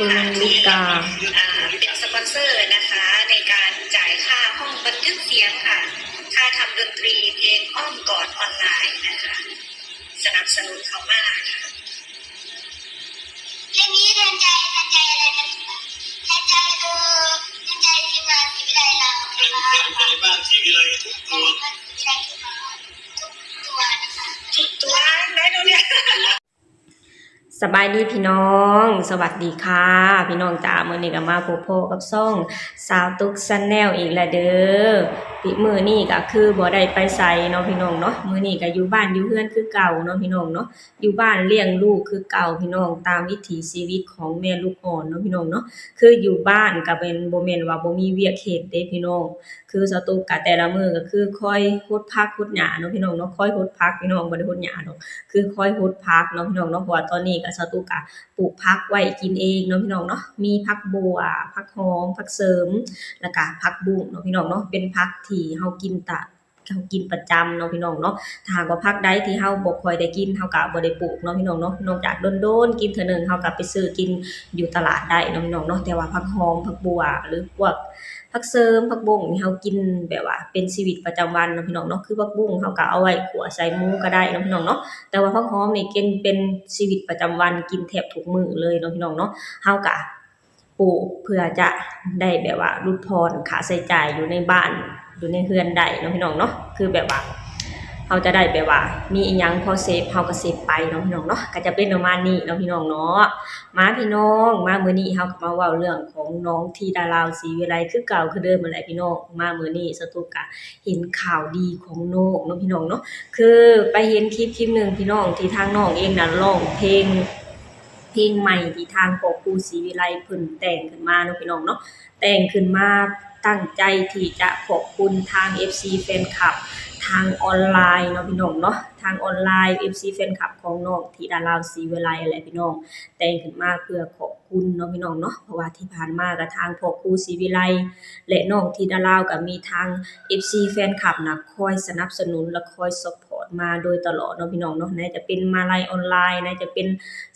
ຄຸນລິກາ ອ່າ เป็นสปอนเซอร์นะคะ ในการจ่ายค่าห้องบันทึกเสียงค่ะ ค่าทำดนตรีเพลงอ้อมกอดออนไลน์นะคะ สนับสนุนเขามากค่ะ อย่างนี้แทนใจ แทนใจอะไรนะ แทนใจ เอ่อ แทนใจทีมงานศิวิไลลาว แทน แทนใจบ้านศิวิไลทุกตัว ทุกตัวนะคะ ทุกตัว ได้ดูเนี่ย ສະບາຍດີພີ່ນ້ອງ ສະຫວັດດີຄ່ະພີ່ນ້ອງຈ້າ ມື້ນີ້ກໍມາພົບພໍ້ກັບຊ່ອງສາວຕຸກ Channel ອີກແລ້ວເດີ້. ມື້ນີ້ກໍຄືບໍ່ໄດ້ໄປໃສເນາະພີ່ນ້ອງເນາະ ມື້ນີ້ກໍຢູ່ບ້ານຢູ່ເຮືອນຄືເກົ່າເນາະພີ່ນ້ອງເນາະ ຢູ່ບ້ານລ້ຽງລູກຄືເກົ່າພີ່ນ້ອງ ຕາມວິຖີຊີວິດຂອງແມ່ລູກອ່ອນເນາະພີ່ນ້ອງເນາະ ຄືຢູ່ບ້ານກໍແມ່ນ ບໍ່ແມ່ນວ່າບໍ່ມີວຽກເຮັດເດ້ພີ່ນ້ອງ. ຄືສາວຕຸກກະແຕ່ລະມື້ກໍຄືຄອຍຫົດຜັກຫົດຫຍ້າເນາະພີ່ນ້ອງເນາະ ຄອຍຫົດຜັກພີ່ນ້ອງ ບໍ່ໄດ້ຫົດຫຍ້າດອກ ຄືຄອຍຫົດຜັກເນາະພີ່ນ້ອງເນາະ ເພາະວ່າຕອນນີ້ກໍສາວຕຸກກະປູກຜັກໄວ້ກິນເອງເນາະພີ່ນ້ອງເນາະ ມີຜັກບົ່ວ ຜັກຫອມ ຜັກເສີມ ແລ້ວກະຜັກບຸ້ງເນາະພີ່ນ້ອງເນາະ ເປັນຜັກທີ່ເຮົາກິນຕະ ເຮົາກິນປະຈຳເນາະພີ່ນ້ອງເນາະ. ຖ້າຫາກວ່າຜັກໃດທີ່ເຮົາບໍ່ຄ່ອຍໄດ້ກິນ ເຮົາກະບໍ່ໄດ້ປູກເນາະພີ່ນ້ອງເນາະ ນອກຈາກດົນໆກິນເທື່ອໜຶ່ງ ເຮົາກະໄປຊື້ກິນຢູ່ຕະຫຼາດໄດ້ເນາະພີ່ນ້ອງເນາະ. ແຕ່ວ່າຜັກຫອມ ຜັກບົ່ວ ຫຼືພວກ ຜັກເສີມ ຜັກບົ້ງນີ້ ເຮົາກິນແບບວ່າເປັນຊີວິດປະຈຳວັນເນາະພີ່ນ້ອງເນາະ ຄືຜັກບຸ້ງເຮົາກໍເອົາໄວ້ຂົ້ວໃສ່ໝູກໍໄດ້ເນາະພີ່ນ້ອງເນາະ ແຕ່ວ່າຜັກຫອມນີ້ກິນເປັນຊີວິດປະຈຳວັນ ກິນແທບທຸກມື້ເລີຍເນາະພີ່ນ້ອງເນາະ. ເຮົາກໍປູກເພື່ອຈະໄດ້ແບບວ່າຫຼຸດຜ່ອນຄ່າໃຊ້ຈ່າຍຢູ່ໃນບ້ານ ຢູ່ໃນເຮືອນໄດ້ເນາະພີ່ນ້ອງເນາະ ຄືແບບວ່າ ເຮົາຈະໄດ້ແບບວ່າມີອີ່ຫຍັງພໍເສບ ເຮົາກໍເສບໄປເນາະພີ່ນ້ອງເນາະ ກໍຈະເປັນປະມານນີ້ເນາະພີ່ນ້ອງເນາະ. ມາພີ່ນ້ອງ ມາມື້ນີ້ເຮົາກໍມາເວົ້າເລື່ອງຂອງນ້ອງທິດາລາວ ສີວິໄລ ຄືເກົ່າຄືເດີມຫັ້ນແຫຼະພີ່ນ້ອງ. ມາມື້ນີ້ສາວຕຸກກະເຫັນຂ່າວດີຂອງນ້ອງເນາະພີ່ນ້ອງເນາະ ຄືໄປເຫັນຄລິບຄລິບໜຶ່ງພີ່ນ້ອງ ທີ່ທາງນ້ອງເອງນັ້ນຮ້ອງເພງ ເພງໃໝ່ທີ່ທາງພໍ່ຄູສີວິໄລເພິ່ນແຕ່ງຂຶ້ນມາເນາະພີ່ນ້ອງເນາະ ແຕ່ງຂຶ້ນມາຕັ້ງໃຈທີ່ຈະຂອບຄຸນທາງເອັຟຊີແຟນຄລັບທາງອອນລາຍເນາະພີ່ນ້ອງເນາະ ທາງອອນລາຍ ເອັຟຊີແຟນຄລັບຂອງນ້ອງທິດາລາວ ສີວິໄລ ຫັ້ນແຫຼະພີ່ນ້ອງ ແຕ່ງຂຶ້ນມາເພື່ອຂອບຄຸນເນາະພີ່ນ້ອງເນາະ ເພາະວ່າທີ່ຜ່ານມາກໍທາງພໍ່ຄູສີວິໄລ ແລະ ນ້ອງທິດາລາວກໍມີທາງເອັຟຊີແຟນຄລັບນະ ຄອຍສະໜັບສະໜູນ ແລະ ຄອຍຊັບພອດມາໂດຍຕະຫຼອດເນາະພີ່ນ້ອງເນາະ ໃນຈະເປັນມາໄລອອນລາຍ ໃນຈະເປັນ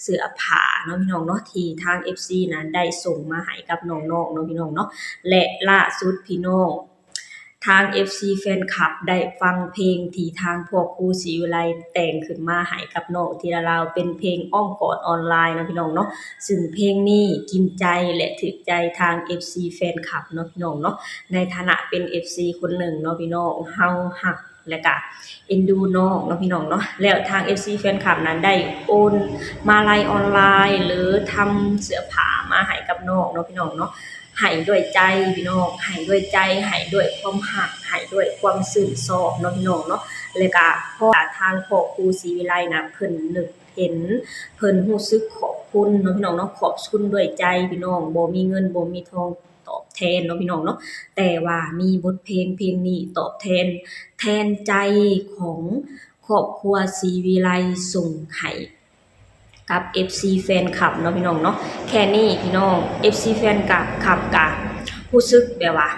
ເສື້ອຜ້າເນາະພີ່ນ້ອງເນາະ ທີ່ທາງເອັຟຊີນະໄດ້ສົ່ງມາໃຫ້ກັບນ້ອງໆເນາະພີ່ນ້ອງເນາະ ແລະ ລ່າສຸດພີ່ນ້ອງ ທາງເອັຟຊີແຟນຄລັບໄດ້ຟັງເພງທີ່ທາງພໍ່ຄູສີວິໄລແຕ່ງຂຶ້ນມາໃຫ້ກັບນ້ອງທິດາລາວ ເປັນເພງອ້ອມກອດອອນລາຍເນາະພີ່ນ້ອງເນາະ ຊຶ່ງເພງນີ້ກິນໃຈ ແລະ ຖືກໃຈທາງເອັຟຊີແຟນຄລັບເນາະພີ່ນ້ອງເນາະ ໃນຖານະເປັນເອັຟຊີຄົນໜຶ່ງເນາະພີ່ນ້ອງ ເຮົາຮັກ ແລະກະເອັນດູນ້ອງເນາະພີ່ນ້ອງເນາະ ແລ້ວທາງເອັຟຊີແຟນຄລັບນັ້ນໄດ້ໂອນມາໄລອອນລາຍ ຫຼືທຳເສື້ອຜ້າມາໃຫ້ກັບນ້ອງເນາະພີ່ນ້ອງເນາະ ໃຫ້ດ້ວຍໃຈພີ່ນ້ອງ ໃຫ້ດ້ວຍໃຈ ໃຫ້ດ້ວຍຄວາມຮັກ ໃຫ້ດ້ວຍຄວາມຊື່ນຊອບເນາະພີ່ນ້ອງເນາະ ແລະກະເພາະວ່າທາງພໍ່ຄູສີວິໄລນະ ເພິ່ນນຶກເຫັນ ເພິ່ນຮູ້ສຶກຂອບຄຸນເນາະພີ່ນ້ອງເນາະ ຂອບຄຸນດ້ວຍໃຈພີ່ນ້ອງ ບໍ່ມີເງິນບໍ່ມີທອງ ຕອບແທນເນາະພີ່ນ້ອງເນາະ ແຕ່ວ່າມີບົດເພງເພງນີ້ຕອບແທນ ແທນໃຈຂອງຄອບຄົວສີວິໄລສົ່ງໃຫ້ກັບເອັຟຊີແຟນຄລັບເນາະພີ່ນ້ອງເນາະ ແຄ່ນີ້ພີ່ນ້ອງ ເອັຟຊີແຟນຄລັບ ຄລັບກະຮູ້ສຶກແບບວ່າ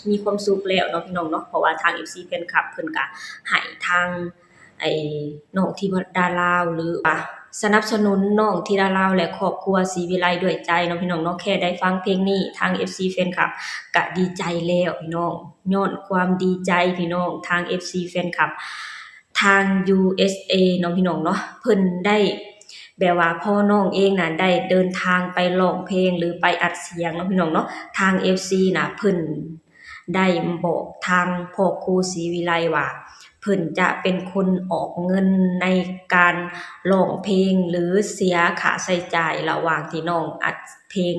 ມີຄວາມສຸກແລ້ວເນາະພີ່ນ້ອງເນາະ ເພາະວ່າທາງເອັຟຊີແຟນຄລັບເພິ່ນກະໃຫ້ທາງ ໄອ້ນ້ອງທິດາລາວ ຫຼືວ່າສະໜັບສະໜູນນ້ອງທິດາລາວ ແລະ ຄອບຄົວສີວິໄລດ້ວຍໃຈເນາະພີ່ນ້ອງເນາະ ແຄ່ໄດ້ຟັງເພງນີ້ ທາງເອັຟຊີແຟນຄລັບກະດີໃຈແລ້ວພີ່ນ້ອງ ຍ້ອນຄວາມດີໃຈພີ່ນ້ອງ ທາງເອັຟຊີແຟນຄລັບທາງຢູເອັສເອເນາະພີ່ນ້ອງເນາະ ເພິ່ນໄດ້ ແບບວ່າພໍ່ນ້ອງເອງນະໄດ້ເດີນທາງໄປຮ້ອງເພງ ຫຼືໄປອັດສຽງເນາະພີ່ນ້ອງເນາະ ທາງເອັຟຊີນະເພິ່ນ ໄດ້ບອກທາງພໍ່ຄູສີວິໄລວ່າ ເພິ່ນຈະເປັນຄົນອອກເງິນໃນການຮ້ອງເພງ ຫຼືເສຍຄ່າໃຊ້ຈ່າຍລະຫວ່າງທີ່ນ້ອງອັດເພງ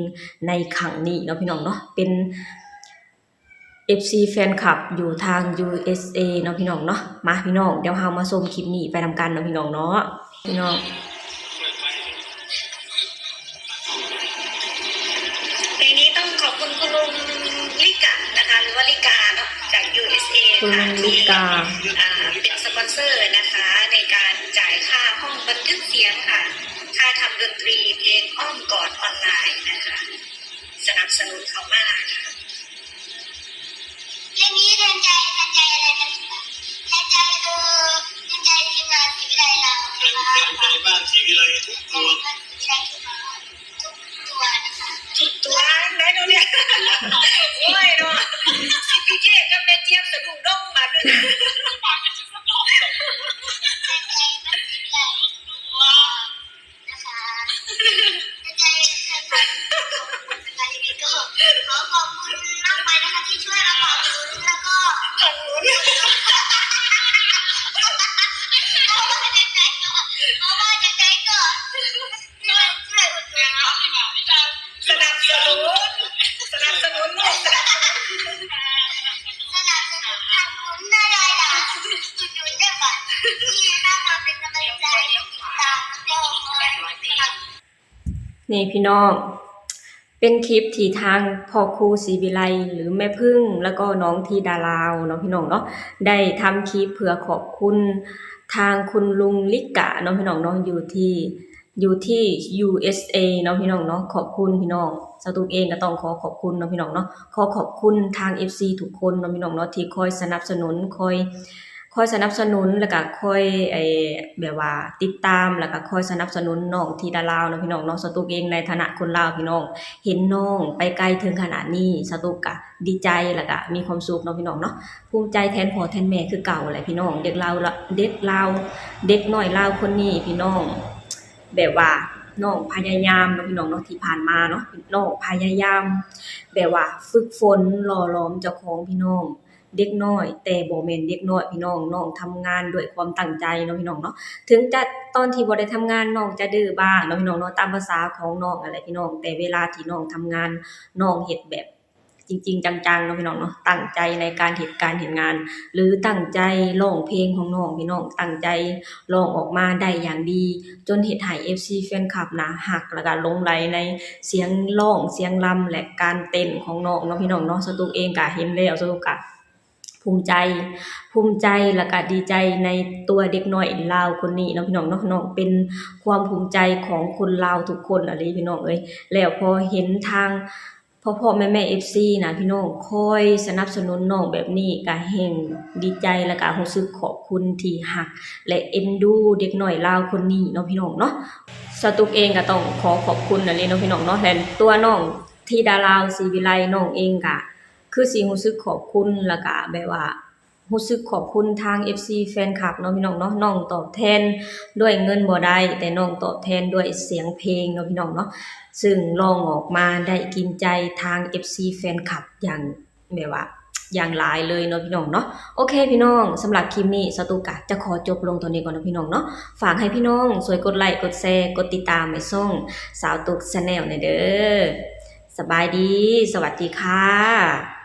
ໃນຄັ້ງນີ້ເນາະພີ່ນ້ອງເນາະ ເປັນເອັຟຊີແຟນຄລັບຢູ່ທາງຢູເອັສເອເນາະພີ່ນ້ອງເນາະ ມາພີ່ນ້ອງ ດຽວເຮົາມາຊົມຄລິບນີ້ໄປນຳກັນເນາະພີ່ນ້ອງເນາະ ພີ່ນ້ອງ เพลงนี้ต้องขอบคุณคุณลุงลิกะนะคะ หรือว่าลิกาเนาะ จาก ยูเอสเอ ค่ะ ที่ อ่า เป็นสปอนเซอร์นะคะ ในการจ่ายค่าห้องบันทึกเสียงค่ะ ค่าทำดนตรีเพลงอ้อมกอดออนไลน์นะคะ สนับสนุนเขามากค่ะ อย่างนี้แทนใจ แทนใจอะไรนะ แทนใจ เอ่อ แทนใจทีมงานศิวิไลลาว แทน แทนใจบ้านศิวิไลทุกตัว ทุกตัวนะคะ ສະໜັບສະໜູນ ສະໜັບສະໜູນ ສະໜັບສະໜູນ ສະໜັບສະໜູນທາງບຸນນະລາຍດາ ອຸດໜູນເດີບັດນີ້ ເຮົາມາເປັນກຳລັງໃຈ ຕິດຕາມ ແລ້ວກໍຄອຍ ນີ້ພີ່ນ້ອງ ເປັນຄລິບທີ່ທາງພໍ່ຄູສີວິໄລ ຫຼື ແມ່ເພິ່ງ ແລ້ວກໍນ້ອງທິດາລາວເນາະພີ່ນ້ອງເນາະ ໄດ້ທຳຄລິບເພື່ອຂອບຄຸນທາງຄຸນລຸງລິກະເນາະພີ່ນ້ອງເນາະ ຢູ່ທີ່ ຢູ່ທີ່ ຢູເອສເອ ເນາະພີ່ນ້ອງເນາະ. ຂອບຄຸນພີ່ນ້ອງ ສາວຕຸກເອງກໍຕ້ອງຂໍຂອບຄຸນເນາະພີ່ນ້ອງເນາະ ຂໍຂອບຄຸນທາງເອັຟຊີທຸກຄົນເນາະພີ່ນ້ອງເນາະ ທີ່ຄອຍສະໜັບສະໜູນ ຄອຍ ຄອຍສະໜັບສະໜູນ ແລ້ວກະຄອຍ ໄອ້ ແບບວ່າຕິດຕາມ ແລ້ວກະຄອຍສະໜັບສະໜູນນ້ອງທິດາລາວເນາະພີ່ນ້ອງເນາະ. ສາວຕຸກເອງໃນຖານະຄົນລາວພີ່ນ້ອງ ເຫັນນ້ອງໄປໄກເຖິງຂະໜາດນີ້ ສາວຕຸກກະດີໃຈ ແລ້ວກະມີຄວາມສຸກເນາະພີ່ນ້ອງເນາະ. ພູມໃຈແທນພໍ່ແທນແມ່ຄືເກົ່າແຫຼະພີ່ນ້ອງ ເດັກລາວ ເດັກລາວ ເດັກນ້ອຍລາວຄົນນີ້ພີ່ນ້ອງ ແບບວ່ານ້ອງພະຍາຍາມເນາະພີ່ນ້ອງເນາະ ທີ່ຜ່ານມາເນາະ ນ້ອງພະຍາຍາມ ແບບວ່າຝຶກຝົນຫຼໍ່ຫຼອມເຈົ້າຂອງພີ່ນ້ອງ ເດັກນ້ອຍ ແຕ່ບໍ່ແມ່ນເດັກນ້ອຍພີ່ນ້ອງ ນ້ອງທຳງານດ້ວຍຄວາມຕັ້ງໃຈເນາະພີ່ນ້ອງເນາະ. ເຖິງຈະຕອນທີ່ບໍ່ໄດ້ທຳງານ ນ້ອງຈະດື້ບ້າງເນາະພີ່ນ້ອງເນາະ ຕາມພາສາຂອງນ້ອງນັ້ນແຫຼະພີ່ນ້ອງ ແຕ່ເວລາທີ່ນ້ອງທຳງານ ນ້ອງເຮັດແບບຈິງໆ ຈັງໆ ເນາະພີ່ນ້ອງເນາະ ຕັ້ງໃຈໃນການເຮັດການເຮັດງານ ຫຼື ຕັ້ງໃຈຮ້ອງເພງຂອງນ້ອງພີ່ນ້ອງ ຕັ້ງໃຈຮ້ອງອອກມາໄດ້ຢ່າງດີ ຈົນເຮັດໃຫ້ເອັຟຊີແຟນຄລັບນະຮັກ ແລ້ວກະຫຼົງໄຫຼໃນສຽງຮ້ອງ ສຽງລຳ ແລະ ການເຕັ້ນຂອງນ້ອງເນາະພີ່ນ້ອງເນາະ. ສາວຕຸກເອງກະເຫັນແລ້ວ ສາວຕຸກກະ ພູມໃຈ ພູມໃຈ ແລ້ວກະດີໃຈໃນຕົວເດັກນ້ອຍລາວຄົນນີ້ເນາະພີ່ນ້ອງເນາະ. ນ້ອງເປັນຄວາມພູມໃຈຂອງຄົນລາວທຸກຄົນອີ່ຫຼີພີ່ນ້ອງເອີຍ. ແລ້ວພໍເຫັນທາງພໍ່ໆແມ່ໆເອັຟຊີນະພີ່ນ້ອງ ຄອຍສະໜັບສະໜູນນ້ອງແບບນີ້ ກະແຮ່ງດີໃຈ ແລ້ວກະຮູ້ສຶກຂອບຄຸນທີ່ຮັກ ແລະ ເອັນດູເດັກນ້ອຍລາວຄົນນີ້ເນາະພີ່ນ້ອງເນາະ. ສາວຕຸກເອງກະຕ້ອງຂໍຂອບຄຸນອີ່ຫຼີເນາະພີ່ນ້ອງເນາະ ແລະ ຕົວນ້ອງທິດາລາວ ສີວິໄລ ນ້ອງເອງກະ ຄືຊິຮູ້ສຶກຂອບຄຸນ ແລ້ວກະແບບວ່າຮູ້ສຶກຂອບຄຸນທາງເອັຟຊີແຟນຄລັບເນາະພີ່ນ້ອງເນາະ. ນ້ອງຕອບແທນດ້ວຍເງິນບໍ່ໄດ້ ແຕ່ນ້ອງຕອບແທນດ້ວຍສຽງເພງເນາະພີ່ນ້ອງເນາະ ຊຶ່ງຮ້ອງອອກມາໄດ້ກິນໃຈທາງເອັຟຊີແຟນຄລັບຢ່າງ ແບບວ່າຢ່າງຫຼາຍເລີຍເນາະພີ່ນ້ອງເນາະ. ໂອເຄພີ່ນ້ອງ ສຳລັບຄລິບນີ້ ສາວຕຸກກະຈະຂໍຈົບລົງເທົ່ານີ້ກ່ອນເນາະພີ່ນ້ອງເນາະ. ຝາກໃຫ້ພີ່ນ້ອງຊ່ວຍກົດໄລ ກົດແຊ ກົດຕິດຕາມໃຫ້ຊ່ອງສາວຕຸກແຊນແນວແດ່ເດີ. ສະບາຍດີ ສະຫວັດດີຄ່ະ.